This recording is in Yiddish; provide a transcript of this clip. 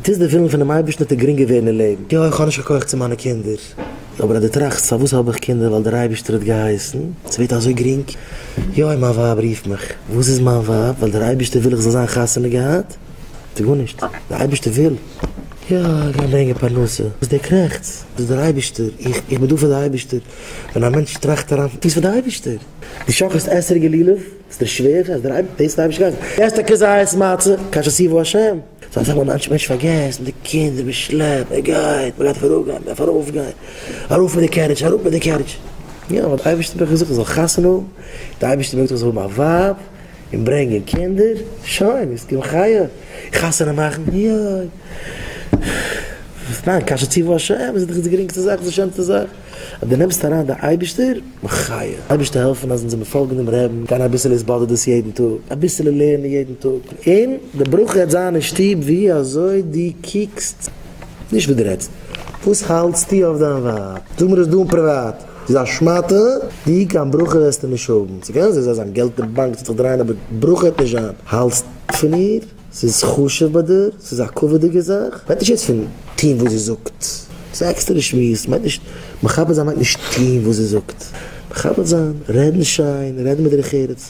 דו טוסט די ווילן פונעם אייבערשטן וועט דיר גרינגער ווערן אין לעבן. יא, איך האב נישט קיין כח צו מיינע קינדער, אבער אז דו טראכסט פארוואס האב איך קינדער ווייל דער אייבערשטער האט געהייסן, ס'ווערט אזוי גרינג. יא, מיין ווייב רופט מיך, וואס איז מיין ווייב? ווייל דער אייבערשטער וויל איך זאל זיין חתונה געהאט? ס'איז גארנישט, דער אייבערשטער וויל. יא, איך גיי ברענגען פרנסה. וואס דער קרעכץ? דאס איז דער אייבערשטער, איך איך בין דא פאר דער אייבערשטער. ווען א מענטש טראכט אריין, טוה עס פאר דער אייבערשטער. דו שאקלסט אתרוג און לולב, איז דיר שווער? אז דער אייבערשטער, דאס האט דער אייבערשטער געהייסן. עסט א כזית מצה, כאשר ציוה השם. סאו אסאך מאל מענטש מענטש פארגעסט, מיט די קינדער, מען שלעפט, מען גייט, מען גייט אראפגיין, מען דארף ארויפגיין, ארויף מיט די carriage, אראפ מיט די carriage. יא, ווייל דער אייבערשטער האט מיך געזאגט איך זאל חתונה האבן, דער אייבערשטער האט מיר געזאגט איך זאל האבן א ווייב, און ברענגען קינדער, שוין, איז כמחיה, חתונה מאכן, יוי, ניין, כאשר ציוה השם, איז דאך די גרינגסטע זאך, די שענסטע זאך, אז דו נעמסט אריין די אייבערשטער, מחיה, אייבערשטער העלפן אז אונז זאל מיר פאלגן דעם רעבן, גיין אביסעלע התבודדות יעדן טאג, אביסעלע לערנען יעדן טאג, און די ברכה וועט זיין אין שטוב ווי אזוי דו קוקסט, נישט וואס דו רעדסט, וואס האלטסטו אויף דיין ווייב, זאג מיר עס דא אין פריוואט. זי איז א שמאטע, די קיין ברכה וועסטו נישט האבן, ס'קען זיין זיין געלט אין באנק זאל זיך דרייען אבער ברכה וועט נישט זיין, האלטסט פון איר? ס'איז חשוב ביי דיר? ס'איז א כבוד'יגע זאך? מ'רעדט נישט יעצט פון טוהן וואס זי זאגט, ס'איז א עקסטערע שמועס, מ'מיינט נישט, מכבד זיין מיינט נישט טוהן וואס זי זאגט, מכבד זיין, רעדן שיין, רעדן מיט דרך ארץ.